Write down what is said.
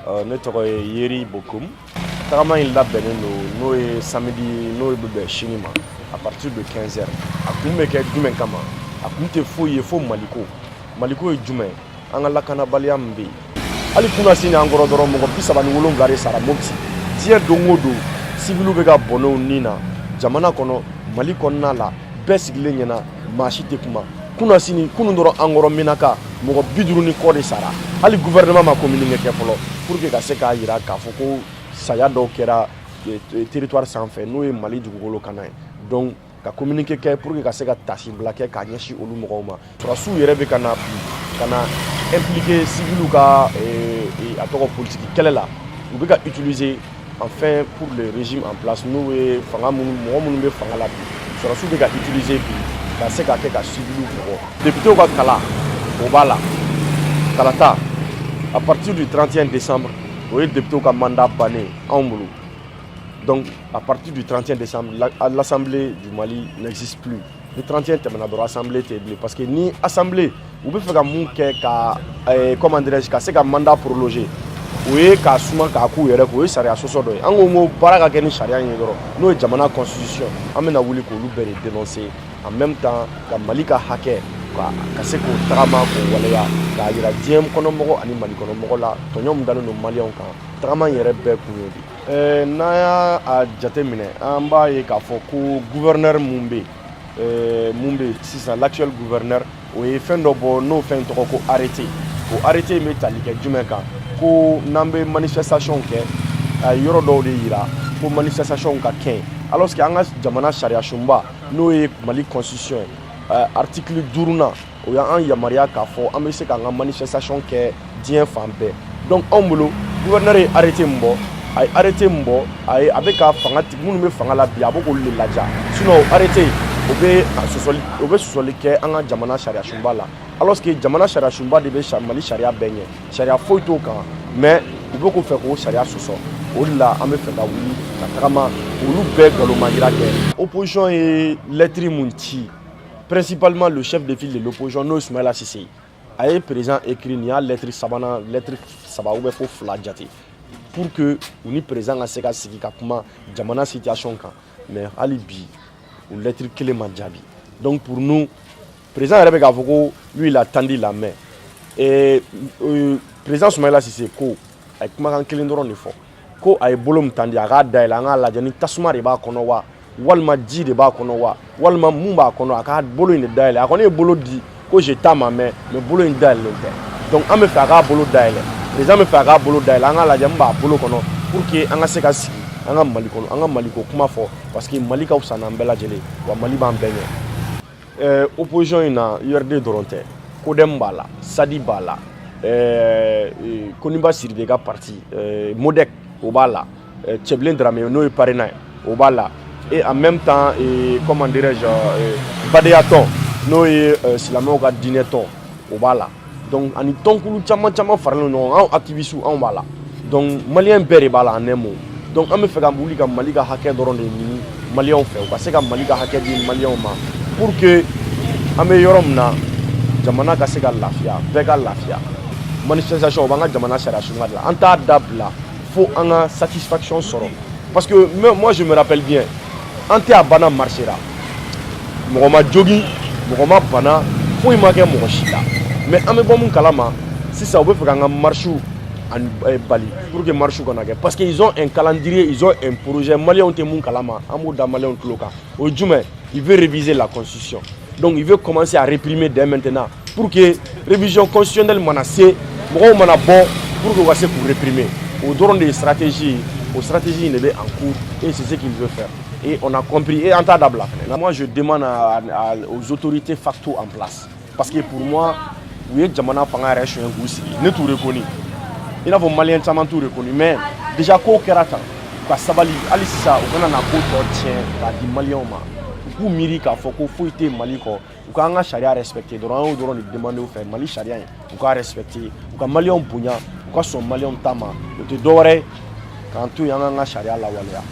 Ne tɔgɔ ye Yeri Bokum. Tagama in labɛnnen don, n'o ye samedi, n'o bɛ bɛn sini ma, à partir de 15 heures. A kun bɛ kɛ jumɛn kama? A kun tɛ foyi ye fo Maliko. Maliko ye jumɛn? An ka lakanabaliya min bɛ yen, hali kunna sini an kɔrɔ dɔrɔn, mɔgɔ 37 de sara Mopti. Diɲɛ don o don, civiliw bɛ ka bɔnɛ u ni na jamana kɔnɔ, Mali kɔnɔna la. Bɛɛ sigilen ɲɛna, maa si tɛ kuma. Kunna sini, kunun dɔrɔn, an kɔrɔ Menaka, mɔgɔ 50 ni kɔ de sara. Hali gouvernement ma communiqué kɛ fɔlɔ pour que ka se k'a jira k'a fɔ ko saya dɔw kɛra territoire sanfɛ, n'o ye Mali dugukolo kana ye. Donc ka communiqué kɛ pour que ka se ka tasibila kɛ k'a ɲɛsin olu mɔgɔw ma. Sɔrɔdasiw yɛrɛ bɛ ka na bi ka na impliqué civiliw ka, a tɔgɔ, politique kɛlɛ la. U bɛ ka utiliser enfin pour le régime en place, n'o ye fanga minnu, mɔgɔ minnu bɛ fanga la bi. Sɔrɔdasiw bɛ ka utiliser bi ka se ka kɛ ka civiliw bugɔ. Députéw ka kala, o b'a la kalata à partir du 31 décembre. O ye députéw ka mandat bannen anw bolo. Donc à partir du 31 décembre, l'Assemblée du Mali n'existe plus. Ni 31 tɛmɛna dɔrɔn, assemblée tɛ bilen, parce que ni assemblée, u bɛ fɛ ka mun kɛ ka, comment dirais-je, ka se ka mandat prolonger, o ye k'a suma k'a k'u yɛrɛ kun. O ye sariya sɔsɔ dɔ ye. An ko baara ka kɛ ni sariya in ye dɔrɔn, n'o ye jamana constitution. An bɛna wuli k'olu bɛɛ de dénoncer, en même temps ka Mali ka hakɛ ka se k'o tagama, k'o waleya, k'a yira diɲɛ kɔnɔmɔgɔ ani Mali kɔnɔmɔgɔ la, tɔɲɔ min dalen don Maliyɛnw kan. Tagama in yɛrɛ bɛɛ kun y'o de ye. N'an y'a jate minɛ, an b'a ye k'a fɔ ko gouverneur mun bɛ yen, mun bɛ yen sisan, l'actuel gouverneur, o ye fɛn dɔ bɔ, n'o fɛn tɔgɔ ko arrêté. O arrêté in bɛ tali kɛ jumɛn kan? Ko n'an bɛ manifestation kɛ, a ye yɔrɔ dɔw de yira ko manifestation ka kɛ yen, alors que an ka jamana sariya sunba, n'o ye Mali constitution ye, article duurunan, o y'an yamaruya k'a fɔ an bɛ se k'an ka manifestation kɛ diɲɛ fan bɛɛ. Donc anw bolo, gouverneur ye arrêté min bɔ, a ye arrêté min bɔ, a ye a bɛ ka fanga minnu bɛ fanga la bi, a bɛ k'olu de laja. Sinon o arrêté, o bɛ sɔsɔli, o bɛ sɔsɔli kɛ an ka jamana sariya sunba la, alors que jamana sariya sunba de bɛ Mali sariya bɛɛ ɲɛ, sariya foyi t'o kan. Mais u bɛ k'o fɛ k'o sariya sɔsɔ. O de la an bɛ fɛ ka wuli ka tagama olu bɛɛ nkalonma kɛ. Opposition ye lettre mun ci, principalement le chef de file de l'opposition, n'o ye Soumaïla Cissé, a ye président écrit. Nin y'a lettre sabanan, lettre saba ou bien fo fila jate, pour que u ni président ka se ka sigi ka kuma jamana situation kan. Mais hali bi, o lettre kelen ma jaabi. Donc pour nous, président yɛrɛ bɛ k'a fɔ ko lui, il a tendu la main. Et président Soumaïla Cissé ko, a ye kumakan kelen dɔrɔn de fɔ, ko a ye bolo min tandi, a k'a dayɛlɛ, an k'a lajɛ ni tasuma de b'a kɔnɔ wa, walima ji de b'a kɔnɔ wa, walima mun b'a kɔnɔ. A k'a bolo in de dayɛlɛ. A kɔni ye bolo di ko je tends ma main, mais bolo in dayɛlɛlen tɛ. Donc an bɛ fɛ a k'a bolo dayɛlɛ, président bɛ fɛ a k'a bolo dayɛlɛ, an k'a lajɛ mun b'a bolo kɔnɔ, pour que an ka se ka sigi an ka Mali kɔnɔ, an ka Maliko kuma fɔ, parce que Mali ka fisa n'an bɛɛ lajɛlen wa, Mali b'an bɛɛ ɲɛ. Opposition in na, URD dɔrɔn tɛ, CODEM b'a la, SADI b'a la, Koniba Sidibe ka parti, MODEC, o b'a la, Cɛbilen Dramé, n'o ye PARENA ye, o b'a la, et en même temps, comment dirais-je, Badenya tɔn, n'o ye silamɛw ka diinɛ tɔn, o b'a la. Donc ani tɔnkulu caman caman faralen ɲɔgɔn kan, anw activistes, anw b'a la. Donc Maliyɛn bɛɛ de b'a la, en un mot. Donc an bɛ fɛ ka wuli ka Mali ka hakɛ dɔrɔn de ɲini Maliyɛnw fɛ, u ka se ka Mali ka hakɛ di Maliyɛnw ma, pour que an bɛ yɔrɔ min na, jamana ka se ka lafiya, bɛɛ ka lafiya. Manifestation, o b'an ka jamana sariya sunba de la. An t'a dabila fo an ka satisfaction sɔrɔ, parce que moi, je me rappelle bien, an tɛ a banna marchera, mɔgɔ ma jogin, mɔgɔ ma bana, foyi ma kɛ mɔgɔ si la. Mais an bɛ bɔ mun kalama sisan? U bɛ fɛ k'an ka marche ani bali pour que marche kana kɛ, parce que ils ont un calendrier, ils ont un projet. Maliyɛnw tɛ mun kalama, an b'o da Maliyɛnw tulo kan. O ye jumɛn? Il veut réviser la constitution. Donc il veut commencer à réprimer dès maintenant, pour que révision constitutionnelle mana se, mɔgɔw mana bɔ, pour que u ka se k'u réprimer. O dɔrɔn de ye stratégie ye. O stratégie in de bɛ en cours et c'est ce qu'il veut faire et on a compris et an t'a dabila fɛnɛ. Moi, je demande aux autorités facto en place, parce que pour moi, u ye jamana fanga yɛrɛ suɲɛ k'u sigi. Ne t'u reconnu, i n'a fɔ Maliyɛn caman t'u reconnu. Mais déjà ko kɛra tan, u ka sabali hali sisan, u kana na ko tɔ tiɲɛ k'a di Maliyɛnw ma. U k'u miiri k'a fɔ ko foyi tɛ Mali kɔ. U k'an ka sariya respecter dɔrɔn. An y'o dɔrɔn de demander u fɛ. Mali sariya in, u k'a respecter, u ka Maliyɛnw bonya, u ka sɔn Maliyɛnw ta ma. O tɛ dɔwɛrɛ ye k'an to yen, an k'an ka sariya lawaleya.